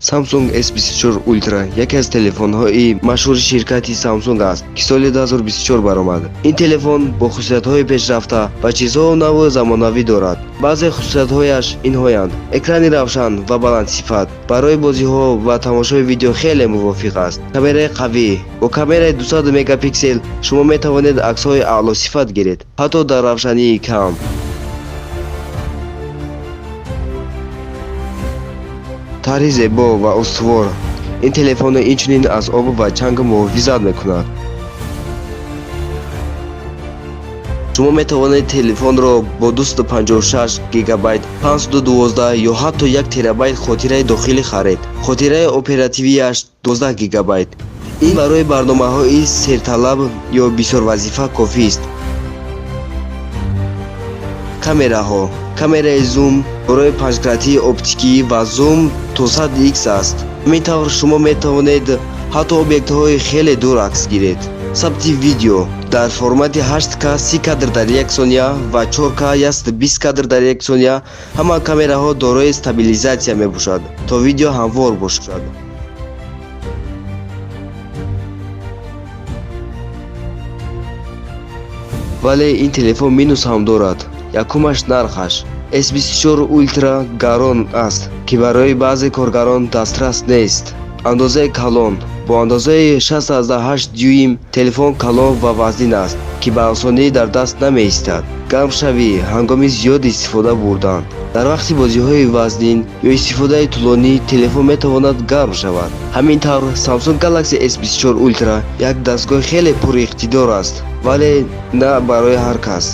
Samsung S24 Ultra яке аз телефонҳои машҳури ширкати Samsung аст, ки соли 2024 баромад. Ин телефон бо хусусиятҳои пешрафта ва чизҳои наву замонавӣ дорад. Баъзе хусусиятҳояш инҳоянд: экрани равшан ва баландсифат, барои бозиҳо ва тамошои видео хеле мувофиқ аст. Камераи қавӣ: бо камераи 200 мегапиксел шумо метавонед аксҳои аълосифат гиред, ҳатто дар равшании кам. Тарҳи зебо ва устувор: ин телефонро инчунин аз об ва чанг муҳофизат мекунад. Шумо метавонед телефонро бо 256 гигабайт, 512 ё ҳатто 1 терабайт хотираи дохилӣ харед. Хотираи оперативияш 12 гигабайт. Ин барои барномаҳои серталаб ё бисёрвазифа кофист. Камераҳо: камераи зум дорои панҷкратии оптикӣ ва зум то 100 х аст. Ҳамин тавр, шумо метавонед ҳатто объектҳои хеле дур акс гиред. Сабти видео дар формати 8К 30 кадр дар як сония ва 4К 120 кадр дар як сония. Ҳама камераҳо дорои стабилизатсия мебошад, то видео ҳамвор бошад. Вале ин телефон минус ҳам дорад. Якумаш нархаш. S24 Ultra гарон аст, ки барои баъзе коргарон дастрас нест. Андозаи калон: бо андозаи 6,8 дюйм телефон калон ва вазнин аст, ки ба осонӣ дар даст намеистад. Гармшавӣ ҳангоми зиёд истифода бурдан: дар вақти бозиҳои вазнин ё истифодаи тӯлонӣ телефон метавонад гарм шавад. Ҳамин тавр, Samsung Galaxy S24 Ultra як дастгоҳи хеле пуриқтидор аст, вале на барои ҳар кас.